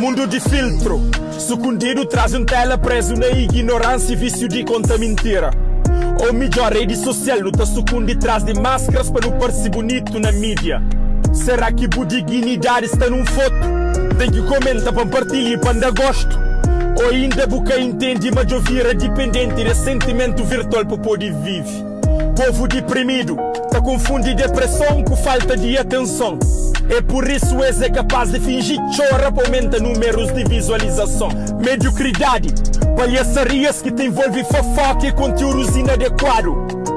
Mundu di filtru, sukundidu tras di un tela prezu na ignoránsia i vísiu di konta mintira. Ou midjór, redi sosial nu ta sukundi tras di maskras pa nu parse bunitu na mídia. Será ki bu diginidadi sta nun fotu? Ten ki komenta pa N partilha i pa N da gostu? Ou inda bu ka intende ma djo vira dipendenti des sentimentu virtual pa pode vive? Povu diprimidu ta konfundi depreson ku falta di atenson. É pur isu es é kapás di finji txora pa aumenta numerus di vizualizason. Mediokridadi, palhasarias ki ta involvi fofoka i kontiúdus inadekuadu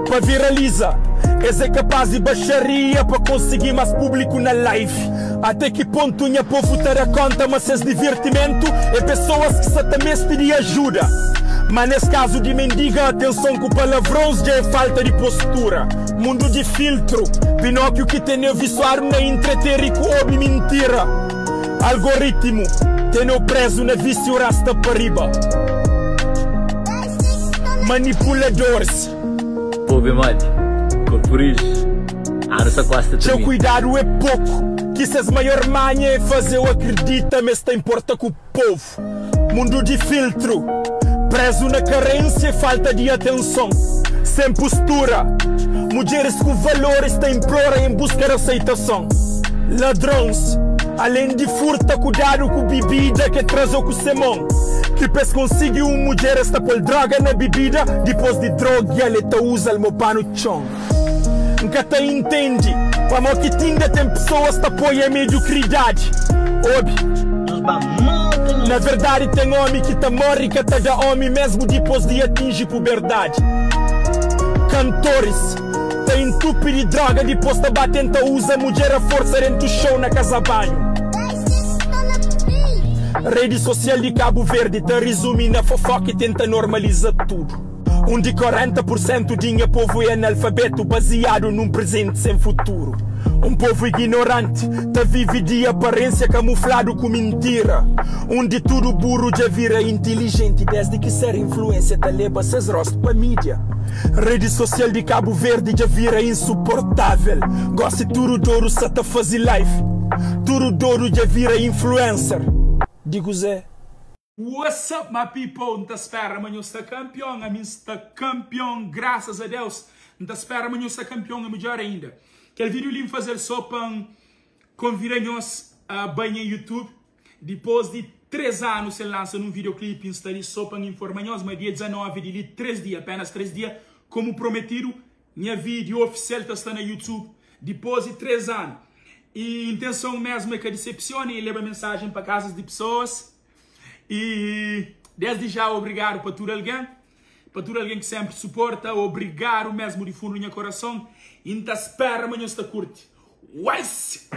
pa viraliza. Es é kapás di baxaria pa konsigi más públiku na live. Até ki pontu nha povu ta da konta ma ses divirtimentu é pesoas ki sa ta meste di ajuda? Ma nes kazu di mendiga atenson ku palavrons dja é falta di postura. Mundu di filtru, Pinókiu ki teneu visuadu na intreteri ku obi mintira. Algoritmu teneu prezu na visiu rasta pa riba. Manipuladoris. Povo é modi? Corpo rijo. Anu sa kuase ta Txeu termina. kuidadu é poku. Ki ses maior manha é faze-u akridita ma es ta inporta ku povu. Mundu di filtru, prezu na karensia i falta di atenson. Sen postura, mudjeris ku valoris ta inplora en buska di aseitason. Ladrons, alen di furta, kudadu ku bibida ke traze-u ku se mon. Ki pa es konsigi un mudjer es ta pô-l droga na bibida, dipôs di drogia-l e ta uza-l mo panu txon. N ka ta intendi pamo ki tinda ten pesoas ta apoia mediokridadi. Obi. Na verdadi ten omi ki ta morri i ka ta da omi mesmu dipos di atinji puberdadi. Kantoris ta intupi di droga dipos ta ba tenta uza mudjer a forsa dentu xou na kaza banhu. Redi sosial di Kabu Verdi ta rizumi na fofoka i tenta normaliza tudu. Undi 40 pur sentu di nha povu é analfabetu baziadu nun prezenti sen futuru. Un povu ignoranti ta vive di aparensia kamufladu ku mintira. Undi tudu buru dja vira intilijenti desdi ki ser influensia ta leba ses rostu pa midia. Redi sosial di Kabu Verdi dja vira insuportavel. Gosi tudu dodu sa ta faze live. Tudu dodu dja vira influencer. Di kuzê? What's up my people, nta spera ma nhos sta campion, ami nsta campion graças a Deus, nta spera ma nhos sta campion e midjor ainda. Kel video li nfazel so pan convida nhos a bai nha YouTube, dipos di 3 anu sen lansa nun videoclip, nsta li so pan informa nhos ma dia 19 di li 3 dia, apenas 3 dia, como prometido, Nha video oficial ta sta na YouTube dipos di 3 anu e intenson mesmo é ka decepciona e leba mensagem pa casas di pessoas e desde já obrigado pa tudo alguém pa tudo alguém ki sempre suporta obrigado mesmo di fundo nha coração e nta spera ma nhos ta curti. Wise!